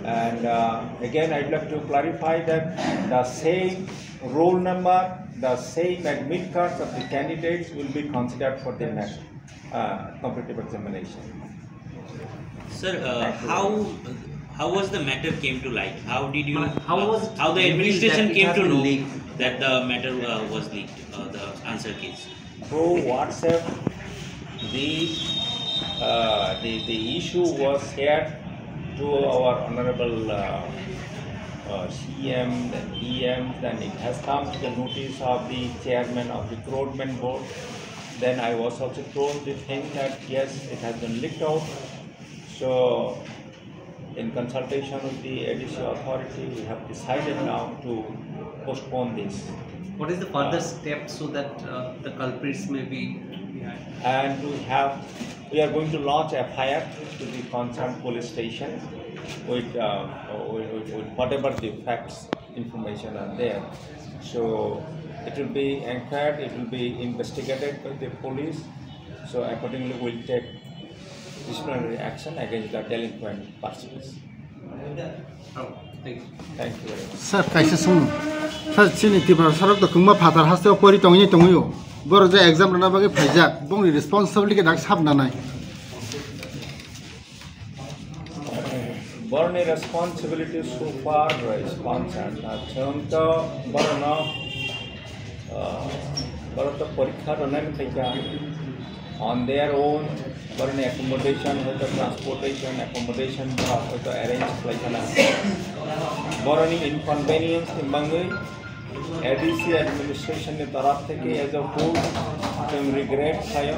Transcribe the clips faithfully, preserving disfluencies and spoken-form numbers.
And uh, again, I'd like to clarify that the same roll number, the same admit cards of the candidates will be considered for the next uh, competitive examination. Sir, uh, how how was the matter came to light? How did you? How was it how the revealed administration that it came has to been know leaked? That the matter uh, was leaked? Uh, the answer keys. Through WhatsApp, the uh, the, the issue was shared to our honorable uh, uh, C M, then E M, then it has come to the notice of the chairman of recruitment board. Then I was also told the thing that yes, it has been leaked out. So, in consultation with the A D C authority, we have decided now to postpone this. What is the further step so that uh, the culprits may be behind? And we have, we are going to launch F I R to the concerned police station with, uh, with, with whatever the facts, information are there. So it will be inquired, it will be investigated by the police. So accordingly, we'll take disciplinary action against the delinquent persons. Oh, thank you. Thank you very much. Sir, kaisa sung. Sir, chini Tripura sarok to kwbangma phatar haste o pori tongwi tongwi o. Borok je exam rwna bagwi phaijak, bongni responsibility khe dak sab nanai. Borni responsibility so far is concerned. Chwng to borno, uh, borok to porikha rwnani khaikha on their own, borni accommodation, hoito transportation, accommodation borok hoito arrange khlai khana. Boroni inconvenience ni bangwi A D C administration ni taraf theke as a whole chwng regret khlaio,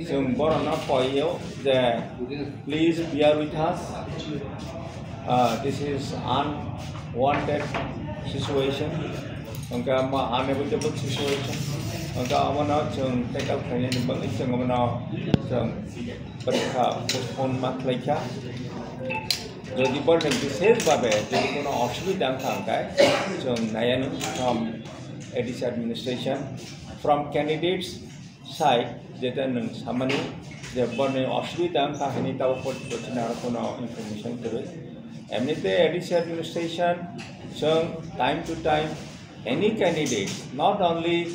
chwng borokno koio je please bear with us, uh, this is unwanted situation, hwnkhe omo unavoidable situation, hwnkhe omono chwng tackle khlainani bagwi chwng omono chwng porikha postpone ma khlaikha. Jodi borni bishesh bhabe jodi kono osubidha wngkha hwnkhe chwng naianw from A D C administration, from candidates side, jeta nwng samani je borni osubidha wngkha hwnwi tabuk porjito chini aro kono information kwrwi. Emnite A D C administration chwng time to time any candidates, not only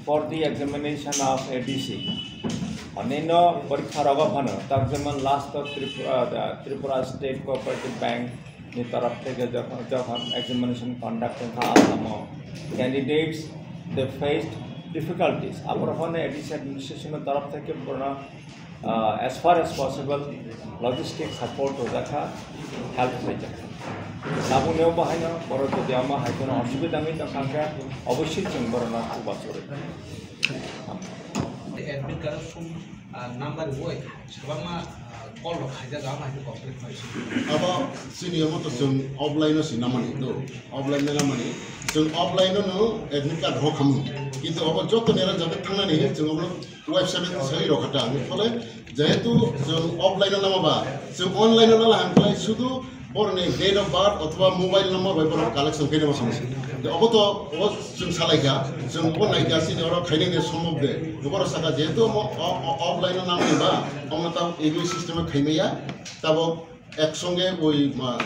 for the examination of A D C, onyaino porikha rogo phano, tak jemon last of Tripura, the Tripura State Cooperative Bank ni taraf theke jokhon, jokhon examination conduct wngkha Assam o, candidates they faced difficulties. Aboro phano A D C administration ni taraf theke borno uh, as far as possible logistic support rwjakha, help khlaijakha. Tabukni o bahaino borok jodi ama hai kheno osubida wngwi tongkha khe obossi chwng borokno chubachu rwkha. Admit card sum number woi sabama call rok khaijak ama hai complain bai. Abo chini omo to chwng offline o si namani do, offline o namani chwng offline o no admit card rok khamu, kintu abo joto nera jate thangnani chwng obo website o sai rok kha ta, phole jehetu chwng offline o nama ba, chwng online o nala han khlai sudu boroni date of birth othoba mobile number bai borok collection khe nama samsi. Obo to obo chwng salai kha, chwng obo nai kha chini oro khainai ni sombhob de. Borok saka jehetu omo o-, o-, offline o namani ba, omo ta A B system o khaimaya, tabok ek songe oi ma,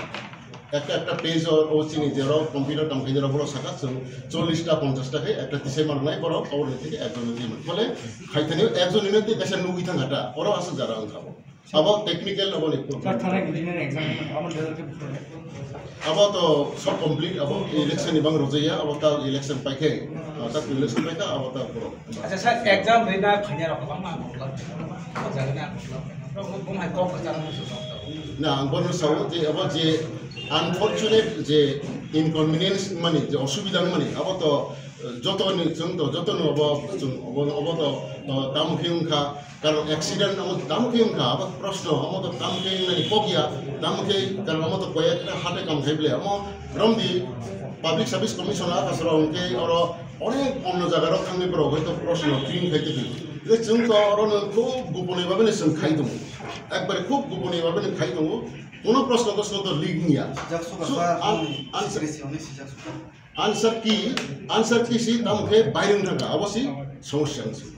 ekta ekta page o, o chini jero computer kam khainai rok borok saka chwng chollish ta ponchash ta khe ekta tisai manwi borok obo ni theke ekjon ni theke phole khaithani ekjon ni theke kaisa nugwi thang kha ta, oro aswk jara wng kha bo. Abo technical abo ni problem. Sir, thana engineer exam abo result ke bukha. Abo to sob complete, abo election ni bang rojaya, abo ta election pai khe, ah, ta election pai kha, abo ta borok. Acha sir, exam rina khanya rok bang ma khulak. Ko jaga na khulak. Bom hai kok ka chang musu sok. Na, ang bono sao je abo je unfortunate je inconvenience mani, je osubida mani, abo to, eh, joto ni chwng to, joto no abo chwng abo, abo to, to tamo khe wngkha, karon accident abo tamo khe wngkha, abo proshno, abo to tamo khe wngnani kok ya, tamo khe karon abo to koi ekta hate kam khai ble, abo romdi Public Service Commission a kasaro hwnkhe oro onek onno jaga rok thangwi borok hoito proshno clean khai tongwi. Je chwng to oro no khub goponi babe no chwng khai tongo, ekbare khub goponi babe no khai tongo, kono proshno toshno to leak wngya. Sijak suka So, sir, ang ang- ang- secrecy only sijak suka. Answer key, answer key si tamo khe bairung thangkha, abo si somosya wngsi.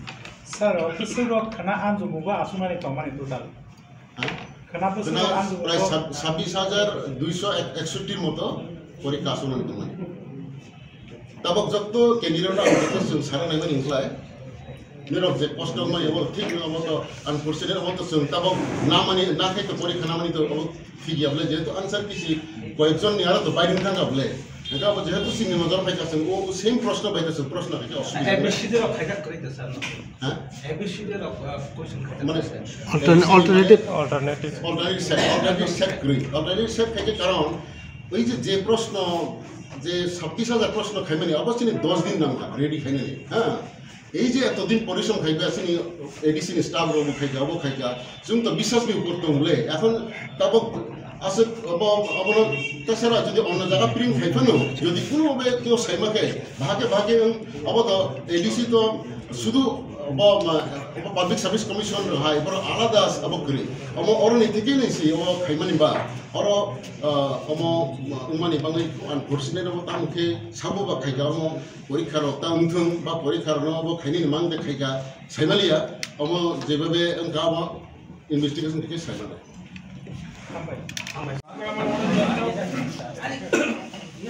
Sir, official rok khana anjumugo asumani tongmani total. Ha? Bwna prai sab-, sabbish hajar duiso ek-, eksotti moto porikha aswk nang tongmani. Tabok jotto candidate no ang jotto chwng sana naimani wngkhlai. Nirok je kosto wngmani obo thik no obo to unfortunate obo to chwng tabok namani nakhai to porikha namani to obo thik ya bole jehetu answer kisi koyekjon ni aro to bairing thangkha bole. Hingke abo jehetu chini nojor phaikha chwng o same proshno bai to chwng proshno khaikhe osubidha wngkha. A B C D rok khaikha kwrwi da sir no. Ha? A B C D rok, uh, question khaikha. Mane alternative. Alternative. Alternative set, alternative set kwrwi. Alternative set khaikhe karon Oi je, je proshno, je sabbish hajar proshno khaimani, abo chini dos din nangkha ready khainani, ha? Ei je eto din porisom khaikha, chini A D C ni staff rok bo khaikha, abo khaikha, chwng to biswas ni upor tong le. Ekhon tabok aswk abo, abono tasara jodi onno jaga print khai phano, jodi kuno be kyo saima khe, bhage bhage wng, abo to A D C to sudu abo ma, abo Public Service Commission rok hai, borok alada abo kwrwi. Amo oroni theke ni si abo khaimani ba. Oro, ah, omo wngmani bagwi unfortunate obo tamo khe sabo ba khaikha omo porikha rok ta wngthung ba porikha rok no obo khainani mang de khaikha saimaliya omo jebabe wngkha omo investigation khe saimaliya.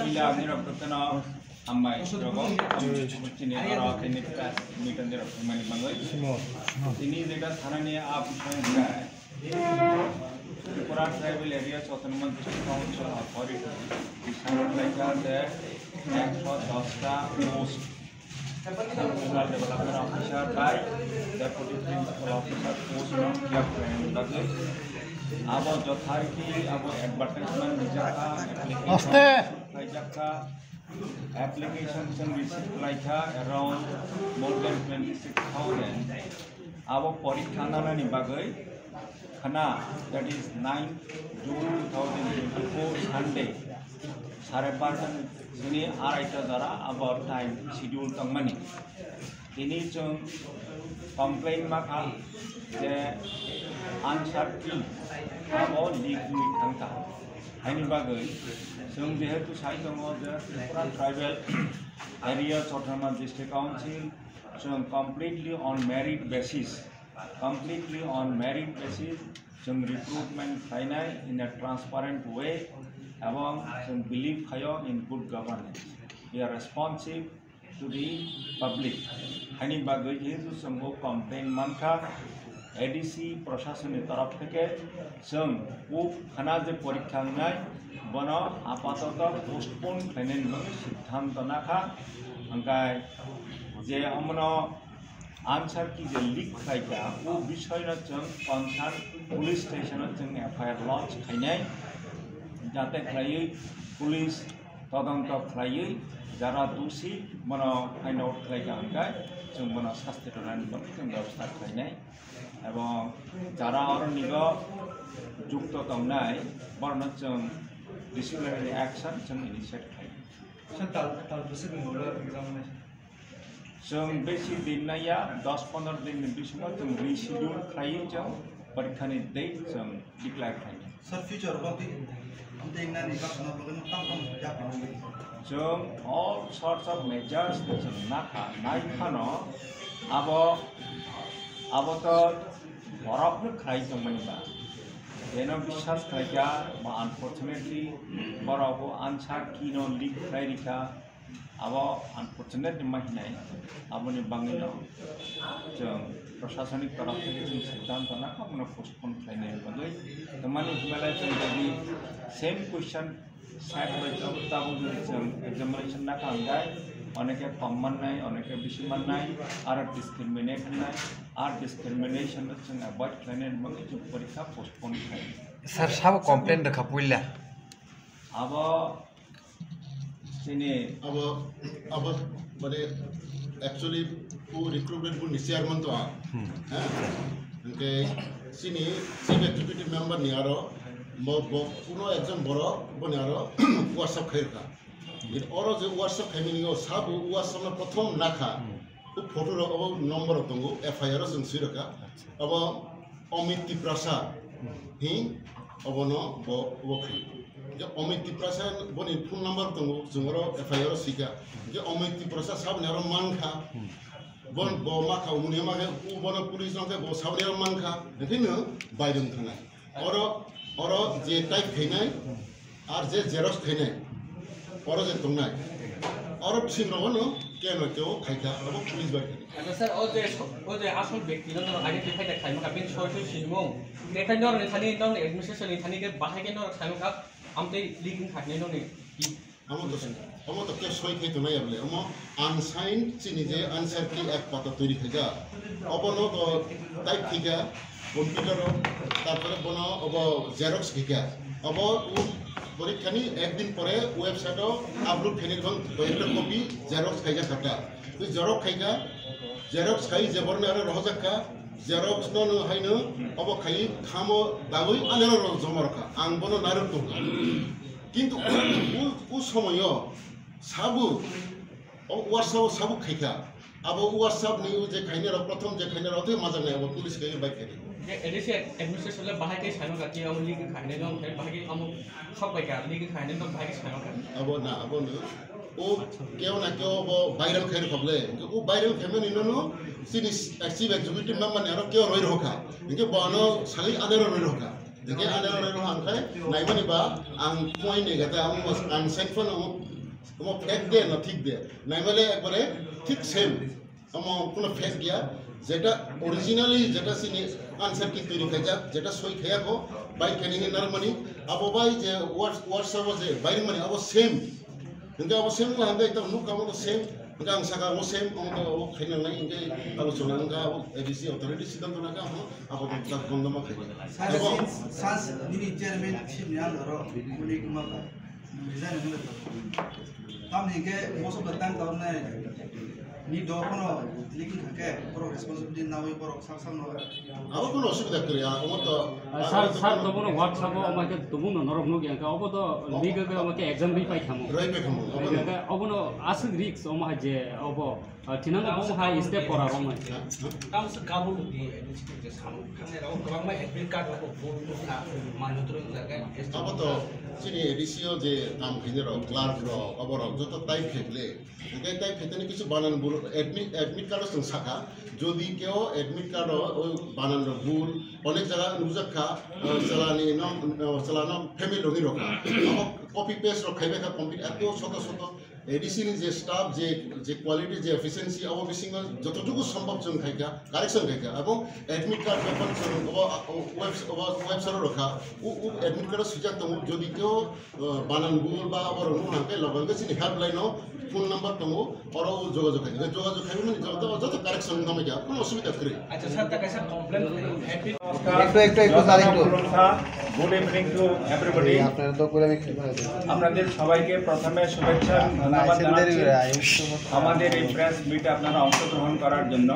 Ila nirok kotano hambai rogo chini oro tini press meet nirok wngmani bagwi tini jeta thanani a bising Tripura Tribal Areas Autonomous District Council Authority, Biswanath Laikha, the ekso dos ta post, Rural Development Officer by Deputy Principal Officer post no fill up khlainani bagwi abo jotharikhi abo advertisement rijakha, application khaijakha, application chwng receive khlaikha around more than twenty six thousand. Abo porikha nanani bagwi khna, that is nine June two thousand twenty-four Sunday, sare barta ni sini araita jora abo time schedule tongmani. Tini chwng complain ma kha je answer key abo leak wngwi thangkha. Haini bagwi chwng jehetu sai tongo je Tripura Tribal Areas Autonomous District Council chwng completely on merit basis, completely on merit basis, chwng recruitment khlainai in a transparent way, ebong chwng believe khaio in good governance. We are responsive to the public. Haini bagwi jehetu chwng bo complain mankha, A D C proshasonni torof theke chwng o khana je porikha wngnai, bono apatoto postpone khlainani bagwi siddhanto nakha. Hwnkhe je omono answer key je leak khlaikha, o bisoyno chwng concern police station-o chwng F I R lodge khainai, jate khlaiwi police todonto khlaiwi jara doshi bono find out khlaikha hwnkhe chwng bono sasti rwnani bagwi chwng bebosta khlainai, ebong jara oronigo jukto tongnai borokno chwng disciplinary action chwng initiate khlainai. Sir, tal, tal bwswk ni ulo examination? Chwng besi din naiya, dos pondro din ni bisingo chwng reschedule khlaiwi chwng porikhani date chwng declare khlainai. Sir, future o twi, twi nani baksa no bagwi no tamo tamo yapri. Chwng all sorts of measures chwng nakha, nai phano abo, abo to borok no khlai tongmani ba. Beno biswas khlaikha, ba unfortunately borok o answer key no leak khlai rikha. Abo unfortunate ni ma hinai, aboni bagwino chwng prosasonik torof theke chwng siddhanto nakha, bono postpone khlainani bagwi. Tamani hinmale chwng jodi same question set bai tabuk tabuk jodi chwng examination nakha hwnkhe oneke kom mannai, oneke bisi mannai, aro discriminate wngnai, ar discrimination no chwng avoid khlainani bagwi chwng porikha postpone khlai. Sir, sabo complain rwkha puila? Abo Chini abo, abo, mane, actually, o recruitment board ni chairman to ang. Hmm. Ha? Hingke chini chief executive member ni aro bo, bo, kuno ekjon borok boni aro workshop khairokha. Hingke oro je workshop khaimani o sabo workshop no prothom nakha. Hmm. O photo rok, abo number rok tongo, F I R o chwng swi rwkha. Acha. Abo Amit Tiprasa, hmm, hi, obono bo, bo khe. Je Amit Tiprasa boni phone number tongo, chwng oro F I R o swikha. Je Amit Tiprasa saboni aro mankha. Hmm. Bon, bo makha, umuni makhe, u bono police nokhe, bo saboni aro mankha. Hwnkhe no baidong thangnai. Oro, oro je type khainai, ar je xerox khainai, oro je tongnai, oro bising rogo no keno keo khaikha, abo police bai khaikha. Acha sir, o je, o je asol bekti no norok identify da khaima kha, bini soi soi sinimung. Bekhai norok ni thani, norok ni administration ni thani khe bahai khe norok khaima kha, amtwi leaking khainai norok ni. Omo to, omo to khe soi khai tongnai ya bole. Omo unsigned chini je answer key ek pata toiri khaijak. Obono to type khaikha computer o, tarpore bono obo xerox khaikha. Obo u porikhani ek din pore website o upload khainai bang koyekta copy xerox khaijak kha ta. Tei xerox khaikha, xerox khai je borni aro rohorjak kha, xerox no no haino obo khai khamo dagwi anero ro joma rokha. Ang bono nairok tongkha. Kintu u, u, u somoyo sabu, o WhatsApp o sabu khaikha. Abo WhatsApp ni u je khainai rok, prothom je khainai rok, tei majak nai abo police khai bai khainai. Je A D C administration le bahai khe saino kha, khe amo leaking khainai no, bahai khe amo khok bai kha, leaking khainai no bahai khe saino kha. Abo na, abo no. O keo na keo bo viral khai rokha bole. O viral khaimani no no, chini chief executive member ni aro keo roi rokha. Hinkhe bo ano sagwi anero roi rokha. Hinkhe anero roi rokha hinkhe naimani ba ang point ni gata ang, ang side phano omo fake de na thik de. Naimale ekbare thik same. Omo kuno fake ya. Jeta originally jeta chini answer key toiri khaijak, jeta soi khaiya kho, bai khaini hinwi narwkmani, abo bai je Whats-, WhatsApp o je bai rwmani abo same. Hinkhe abo same wngkha hinkhe ito nukha abo same. Hinkhe ang sakha abo same, omo to abo khaina nai hinkhe abo chwng wngkha abo A D C authority siddhanto nangkha abo, abo to jak bondoma khaina. Sir, abo since, since nini chairman ship ni under o, uni kuma ba, resign wngkha. Tamni hinkhe most of the time tamo nai ni do kono leaking kha khe borok responsibility nawi borok sak sak no. Abo kono osubida kwrwi, abo to, sir, abo sir, to bono WhatsApp o omo khe tubung no norok nukya khe obo to league khe omo khe exam ri pai thamo. Rai pai thamo, abo no. Obo no aswk risk omo hai je obo, ah, thinango bo hai step pora rok nai. Tamo se kabul di, eh, je samung khangnai rok kwbangma admit card rok bo bul bul kha, manjotro jaga. Abo to chini A D C o je kam khainai rok, clerk rok, obo rok joto type khe le. Hinkhe type khaitani kisu banan bul admit, admit card o chwng sakha, jodi keo admit card o oi banan rok bul, onek jaga nukjak kha, eh, chalani no, eh, chalano family rokni rokha. Abo copy paste rok khaibai kha complete, eto soto soto A D C ni je staff, je, je quality, je efficiency, abo bisingo jototuku sombhob chwng khaikha, correction khaikha, abo admit card bepan chwng obo, o, webs-, obo website o rokha, u, u admit card o swijak tongo, jodi keo Uh, banan bul ba borok nung hwnkhe logo hwnkhe chini helpline o phone number tongo, oro o jogajog khai. Jogajog khai mani joto, joto correction wngma ya, kono osubida kwrwi. Acha sir, ta kaisa complaint. একটু, একটু, একটু, স্যার, একটু। Good evening to everybody. এই আপনারা তো করে আমি কি করে দেবো? আপনাদের সবাইকে প্রথমে শুভেচ্ছা, না, না, ধন্যবাদ এসে দেরি জানাচ্ছি করে, আই, উঠতে পারছি না। আমাদের এই প্রেস মিটে আপনারা অংশগ্রহণ করার জন্য।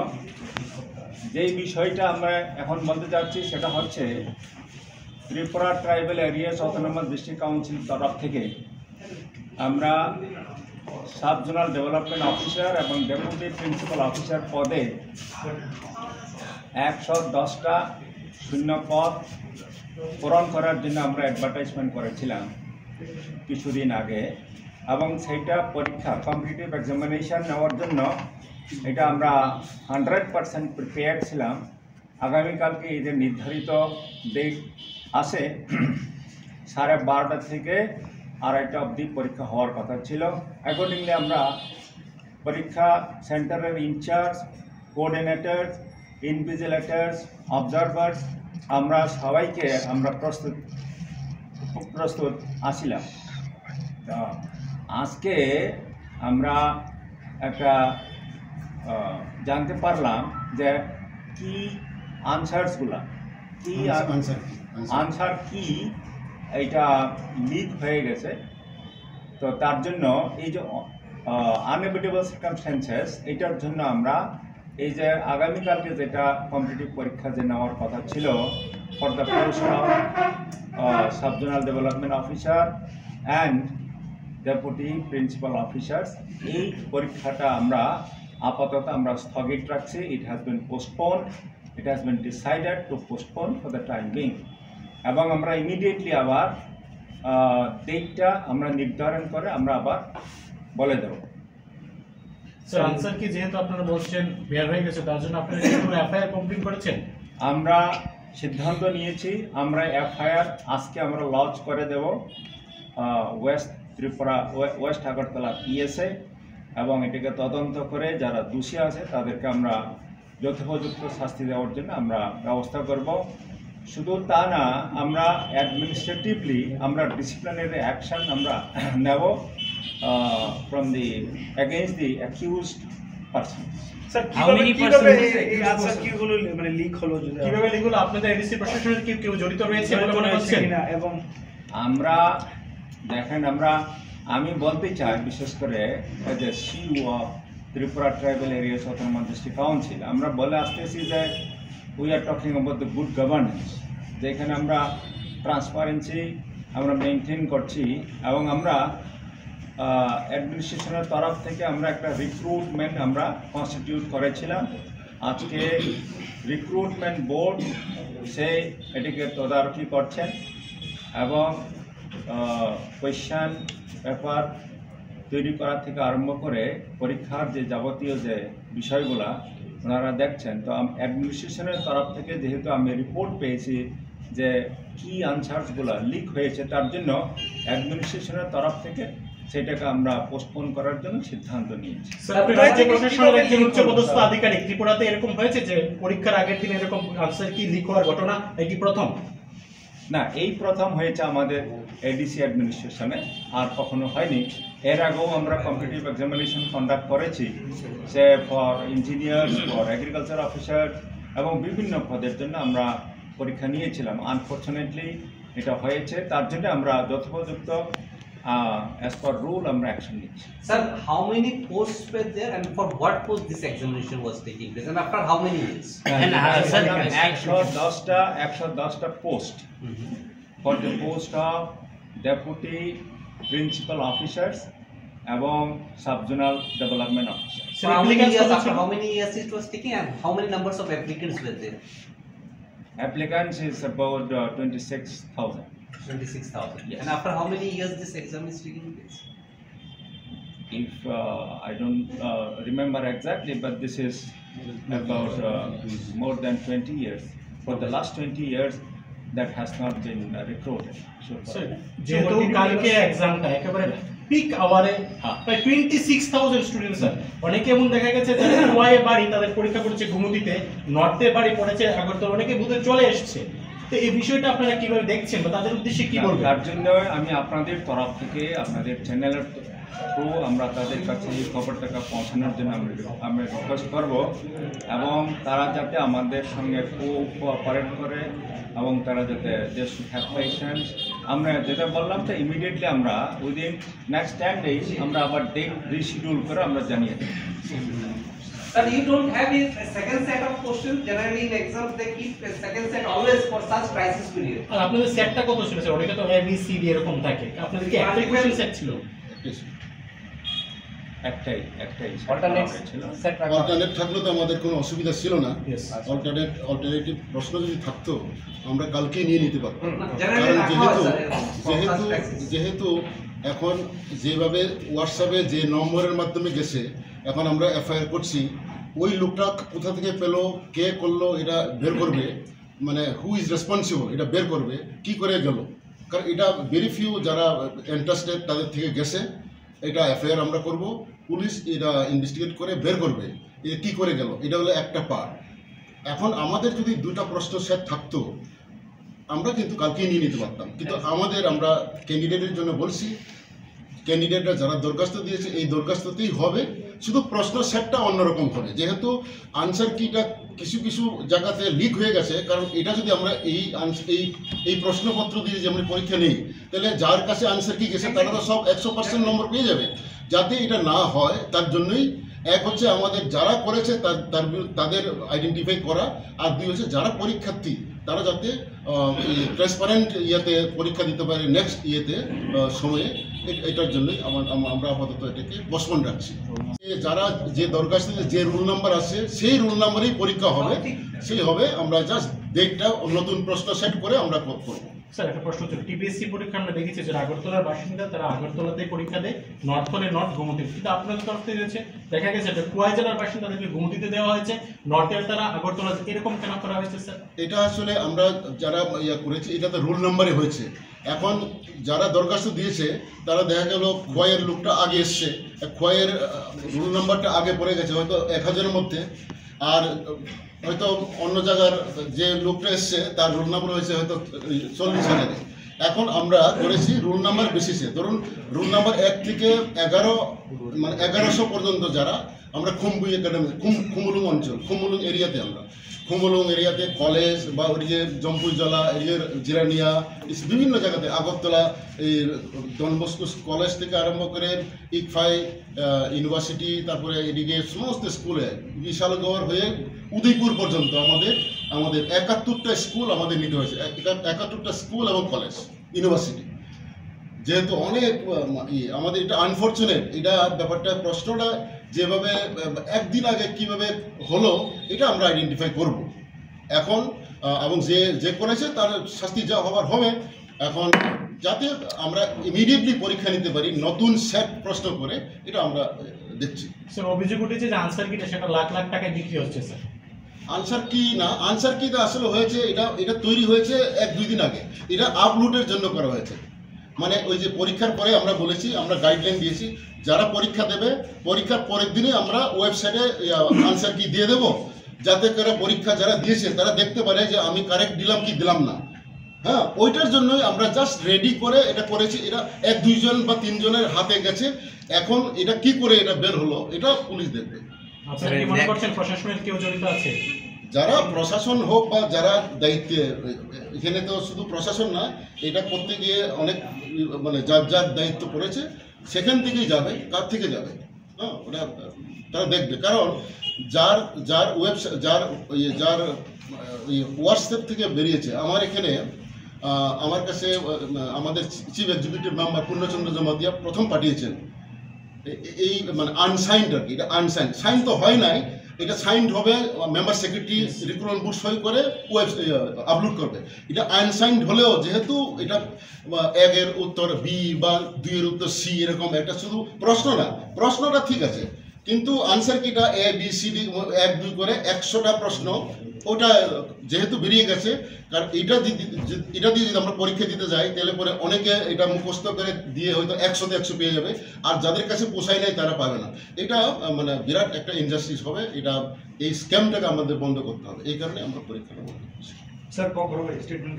যেই বিষয়টা আমরা এখন বলতে চাচ্ছি সেটা হচ্ছে Tripura tribal areas autonomous district council তরফ থেকে আমরা সাব জোনাল ডেভেলপমেন্ট অফিসার এবং ডেপুটি প্রিন্সিপাল অফিসার পদে একশো দশটা শূন্য পদ পূরণ করার জন্য আমরা অ্যাডভার্টাইজমেন্ট করেছিলাম কিছুদিন আগে, এবং সেইটা পরীক্ষা, কম্পিটিটিভ এক্সামিনেশন নেওয়ার জন্য এটা আমরা হান্ড্রেড পার্সেন্ট প্রিপেয়ার্ড ছিলাম। আগামীকালকে এই যে নির্ধারিত ডেট আছে, সাড়ে বারোটা থেকে আড়াইটা অবধি পরীক্ষা হওয়ার কথা ছিল। অ্যাকর্ডিংলি আমরা পরীক্ষা সেন্টারের ইনচার্জ, কোঅর্ডিনেটর, ইনভিজিলেটরস, অবজারভার্স, আমরা সবাইকে আমরা প্রস্তুত, প্রস্তুত আছিলাম। তো আজকে আমরা একটা, আহ, জানতে পারলাম যে কি আনসারসগুলা, কি আনসার, আন-, আনসার কি? আনসার। আনসার কি এটা লিক হয়ে গেছে। তো তার জন্য এই যে, আহ, আনএভিটেবল সার্কামস্ট্যান্সেস, এটার জন্য আমরা এই যে আগামীকালকে যেটা কম্পিটিটিভ পরীক্ষা যে নেওয়ার কথা ছিল, for the position of, ah, sub zonal development officer and deputy principal officers, এই পরীক্ষাটা আমরা আপাতত আমরা স্থগিত রাখছি। It has been postponed, it has been decided to postpone for the time being. এবং আমরা ইমিডিয়েটলি আবার, আহ, ডেটটা আমরা নির্ধারণ করে আমরা আবার বলে দেব। স্যার, আনসার কি যেহেতু আপনারা বলছেন বের হয়ে গেছে, তার জন্য আপনারা কি কোনো এফআইআর কমপ্লেন করেছেন? আমরা সিদ্ধান্ত নিয়েছি আমরা এফআইআর আজকে আমরা লঞ্চ করে দেব ওয়েস্ট ত্রিপুরা, ওয়েস্ট আগরতলা পিএসএ, এবং এটাকে তদন্ত করে যারা দোষী আছে তাদেরকে আমরা যথোপযুক্ত শাস্তি দেওয়ার জন্য আমরা ব্যবস্থা করব। শুধু তা না, আমরা অ্যাডমিনিস্ট্রেটিভলি আমরা ডিসিপ্লিনারি অ্যাকশন আমরা নেব from the, against the accused person. Sir, How কিভাবে many কিভাবে percent? এই আনসার কিগুলো লি- মানে লিক হলো যদি কিভাবে লিক হলো? আপনাদের এডিসি প্রশাসনের কি কেউ জড়িত রয়েছে বলে জড়িত মনে রয়েছে হচ্ছেন? কিনা এবং আমরা দেখেন, আমরা, আমি বলতে চাই, বিশেষ করে as a CEO of Tripura tribal areas autonomous district council, আমরা বলে আসতেছি যে we are talking about the good governance, যেখানে আমরা ট্রান্সপারেন্সি আমরা মেনটেন করছি এবং আমরা অ্যাডমিনিস্ট্রেশনের তরফ থেকে আমরা একটা রিক্রুটমেন্ট আমরা কনস্টিটিউট করেছিলাম। আজকে রিক্রুটমেন্ট বোর্ড সেই এটিকে তদারকি করছেন এবং কোয়েশ্চন পেপার তৈরি করা থেকে আরম্ভ করে পরীক্ষার যে যাবতীয় যে বিষয়গুলা ওনারা দেখছেন। তো অ্যাডমিনিস্ট্রেশনের তরফ থেকে যেহেতু আমি রিপোর্ট পেয়েছি যে কি আনসারসগুলা লিক হয়েছে, তার জন্য অ্যাডমিনিস্ট্রেশনের তরফ থেকে সেটাকে আমরা পোস্টপোন করার জন্য সিদ্ধান্ত নিয়েছি। স্যার, আপনি রাজ্য প্রশাসনের একজন উচ্চপদস্থ আধিকারিক, ত্রিপুরাতে এরকম হয়েছে যে পরীক্ষার আগের দিন এরকম আনসার কি লিক হওয়ার ঘটনা, এটি প্রথম? না, এই প্রথম হয়েছে আমাদের এডিসি অ্যাডমিনিস্ট্রেশনে, আর কখনো হয়নি। এর আগেও আমরা কম্পিটিটিভ এক্সামিনেশন কন্ডাক্ট করেছি, সে for engineers, for agriculture officer এবং বিভিন্ন পদের জন্য আমরা পরীক্ষা নিয়েছিলাম। আনফরচুনেটলি এটা হয়েছে, তার জন্য আমরা যথোপযুক্ত অ্যাজ পার রুল আমরা অ্যাকশন নিচ্ছি। Sir, how many posts were there and for what post this examination was taking place and after how many years? And, uh, sir, একশো দশটা, একশো দশটা post, for the post of deputy principal officers এবং sub zonal development officer. For how many years, after how many years it was taking and how many numbers of applicants were there? Applicants is about uh, twenty-six thousand. Twenty-six thousand. Yes. And after how many years this exam is taking place? If uh, I don't uh, remember exactly, but this is about uh, more than twenty years. For the last twenty years, that has not been uh, recruited. So, sir, যেহেতু কালকে এক্সামটা একেবারে পিক আওয়ারে প্রায় twenty six thousand student, sir, অনেকে এমন দেখা গেছে যারা ওয়াই বাড়ি, তাদের পরীক্ষা পড়েছে গুমতিতে, নর্থে বাড়ি পড়েছে আগরতলা, অনেকে বুধে চলে এসছে। তো এই বিষয়টা আপনারা কিভাবে দেখছেন বা তাদের উদ্দেশ্যে কি না, বলবেন? তার জন্য আমি আপনাদের তরফ থেকে, আপনাদের চ্যানেলের থ্রু আমরা তাদের কাছে এই খবরটাকে পৌঁছানোর জন্য আমরা, আমরা রিকোয়েস্ট করব এবং তারা যাতে আমাদের সঙ্গে কো কোঅপারেট করে এবং তারা যাতে দে শুড হ্যাভ পেশেন্স। আমরা যেটা বললাম, তো ইমিডিয়েটলি আমরা উইদিন নেক্সট টেন ডেজ আমরা আবার ডেট রিশিডিউল করে আমরা জানিয়ে দেব। Sir, you don't have a second set of questions. Generally, in exams, they keep a second set always for such crisis period. আর আপনাদের সেটটা কত ছিল, স্যার? ওটা তো এ বি সি ডি এরকম থাকে, আপনাদের কি একটাই কোশ্চেন সেট ছিল? একটাই, একটাই সেট অল্টারনেট করা হয়েছিল। সেট রাখা। অল্টারনেট থাকলে তো আমাদের কোনো অসুবিধা ছিল না। ইয়েস। অল্টারনেট, অল্টারনেটিভ প্রশ্ন যদি থাকতো, আমরা কালকেই নিয়ে নিতে পারতাম। হুম। কারণ যেহেতু, যেহেতু, যেহেতু এখন যেভাবে হোয়াটসঅ্যাপে যে নম্বরের মাধ্যমে গেছে, এখন আমরা এফআইআর করছি, ওই লোকটা কোথা থেকে পেলো, কে করলো, এটা বের করবে, মানে হু ইজ রেসপন্সিবল, এটা বের করবে, কি করে গেল। কারণ এটা ভেরি ফিউ যারা ইন্টারেস্টেড, তাদের থেকে গেছে। এটা এফআইআর আমরা করব, পুলিশ এটা ইনভেস্টিগেট করে বের করবে এটা কি করে গেল। এটা হলো একটা পার্ট। এখন আমাদের যদি দুটা প্রশ্ন সেট থাকতো, আমরা কিন্তু কালকেই নিয়ে নিতে পারতাম, কিন্তু আমাদের, আমরা ক্যান্ডিডেটের জন্য বলছি, ক্যান্ডিডেটরা যারা দরখাস্ত দিয়েছে এই দরখাস্ততেই হবে, শুধু প্রশ্ন সেটটা অন্যরকম হবে। যেহেতু আনসার কিটা কিছু কিছু জায়গাতে লিক হয়ে গেছে, কারণ এটা যদি আমরা এই আনস- এই এই প্রশ্নপত্র দিয়ে যদি আমরা পরীক্ষা নেই, তাহলে যার কাছে আনসার কি গেছে তারা তো সব একশো পার্সেন্ট নম্বর পেয়ে যাবে। যাতে এটা না হয়, তার জন্যই এক হচ্ছে আমাদের যারা করেছে তার তার বিরু- তাদের আইডেন্টিফাই করা, আর দুই হচ্ছে যারা পরীক্ষার্থী তারা যাতে ট্রান্সপারেন্ট ইয়েতে পরীক্ষা দিতে পারে নেক্সট ইয়েতে, আহ, সময়ে। এ- এটার জন্যই আমার আম- আমরা আপাতত এটাকে পোস্টপোন রাখছি। এ যারা যে দরখাস্তে যে রোল নাম্বার আছে সেই রোল নাম্বারেই পরীক্ষা হবে, সেই হবে। আমরা জাস্ট ডেটটা নতুন প্রশ্ন সেট করে আমরা করব। স্যার, একটা প্রশ্ন ছিল, টিপিএসসি পরীক্ষা আমরা দেখেছি যে আগরতলার বাসিন্দা, তারা আগরতলাতেই পরীক্ষা দেয়, নর্থ হলে নর্থ, গোমতী। কিন্তু আপনাদের তরফ থেকে হচ্ছে, দেখা গেছে যে খোয়াই জেলার বাসিন্দাদেরকে গোমতীতে দেওয়া হয়েছে, নর্থের তারা আগরতলা, এরকম কেন করা হয়েছে স্যার? এটা আসলে আমরা যারা ইয়া করেছি, এটা তো রোল নাম্বারে হয়েছে। এখন যারা দরখাস্ত দিয়েছে, তারা দেখা গেল খোয়াইয়ের লোকটা আগে এসছে, খোয়াইয়ের রোল নাম্বারটা আগে পড়ে গেছে হয়তো এক হাজারের মধ্যে, আর হয়তো অন্য জায়গার যে লোকটা এসছে, তার রোল নাম্বার হয়েছে হয়তো চল্লিশ হাজারে। এখন আমরা করেছি রোল নাম্বার বেসিসে। ধরুন, রোল নাম্বার এক থেকে এগারো, মানে এগারোশো পর্যন্ত যারা, আমরা খুম্বুই একাডেমি, খুম-, খুমুলুং অঞ্চল, খুমুলুং এরিয়াতে আমরা, খুমুলুং এরিয়াতে কলেজ বা ওদিকে জম্পুইজলা, এদিকে জিরানিয়া, ইস-, বিভিন্ন জায়গাতে, আগরতলা, এই ডন বস্কো কলেজ থেকে আরম্ভ করে ইকফাই, আহ, ইউনিভার্সিটি, তারপরে এদিকে সমস্ত স্কুলে, বিশালগড় হয়ে উদয়পুর পর্যন্ত আমাদের, আমাদের একাত্তরটা স্কুল আমাদের নিতে হয়েছে, এক-, একাত্তরটা স্কুল এবং কলেজ, ইউনিভার্সিটি। যেহেতু অনেক, আহ, ইয়ে, আমাদের এটা আনফরচুনেট, এটা ব্যাপারটা, প্রশ্নটা যেভাবে, আহ, একদিন আগে কিভাবে হলো, এটা আমরা আইডেন্টিফাই করব এখন। আহ, এবং যে, যে করেছে তার শাস্তি যা হবার হবে। এখন যাতে আমরা ইমিডিয়েটলি পরীক্ষা নিতে পারি নতুন সেট প্রশ্ন করে, এটা আমরা, আহ, দেখছি। স্যার, অভিযোগ উঠেছে যে আনসার কিটা সেটা লাখ লাখ টাকায় বিক্রি হচ্ছে স্যার। আনসার কি না, আনসার কি তো আসলে হয়েছে, এটা, এটা তৈরি হয়েছে এক দুই দিন আগে, এটা আপলোডের জন্য করা হয়েছে। মানে ওই যে পরীক্ষার পরে আমরা বলেছি, আমরা গাইডলাইন দিয়েছি, যারা পরীক্ষা দেবে, পরীক্ষার পরের দিনে আমরা ওয়েবসাইটে, ইয়া, আনসার কি দিয়ে দেবো, যাতে করে পরীক্ষা যারা দিয়েছে তারা দেখতে পারে যে আমি কারেক্ট দিলাম কি দিলাম না। হ্যাঁ, ওইটার জন্যই আমরা জাস্ট রেডি করে এটা করেছি। এটা এক দুইজন বা তিনজনের হাতে গেছে, এখন এটা কি করে এটা বের হলো, এটা পুলিশ দেখবে। আপনারা কি মনে করছেন প্রশাসনের কেউ জড়িত আছে? যারা প্রশাসন হোক বা যারা দায়িত্বে, এখানে তো শুধু প্রশাসন না, এটা করতে গিয়ে অনেক, মানে, যার যার দায়িত্ব পড়েছে, সেখান থেকেই যাবে। কার থেকে যাবে? হ্যাঁ, ওটা তারা দেখবে। কারণ যার, যার ওয়েবসাইট, যার, ইয়ে, যার, আহ, ইয়ে, WhatsApp থেকে বেরিয়েছে, আমার এখানে, আহ, আমার কাছে, আহ, আমাদের চিফ এক্সিকিউটিভ মেম্বার পূর্ণচন্দ্র জমাতিয়া প্রথম পাঠিয়েছেন এ-, এ-, এই, মানে, আনসাইন্ড আর কি, এটা আনসাইন্ড, সাইন তো হয় নাই, এটা সাইন্ড হবে মেম্বার সেক্রেটারি, রিক্রুটমেন্ট বোর্ড সই করে ওয়েব, ইয়ে, আপলোড করবে। এটা আনসাইন্ড হলেও যেহেতু এটা, আহ, একের উত্তর বি বা দুইয়ের উত্তর সি, এরকম একটা শুধু প্রশ্ন না, প্রশ্নটা ঠিক আছে, কিন্তু আনসার কিটা এ বি সি ডি এক দুই করে একশোটা প্রশ্ন, ওটা যেহেতু বেরিয়ে গেছে, কারণ এটা যদি, এটা দিয়ে যদি আমরা পরীক্ষা দিতে যাই, তাহলে পরে অনেকে এটা মুখস্থ করে দিয়ে হয়তো একশোতে একশো পেয়ে যাবে, আর যাদের কাছে পোষায় নাই তারা পাবে না। এটা, আহ, মানে, বিরাট একটা ইনজাস্টিস হবে। এটা, এই স্ক্যামটাকে আমাদের বন্ধ করতে হবে, এই কারণে আমরা পরীক্ষাটা বন্ধ করছি। স্যার, কখনো স্টেটমেন্ট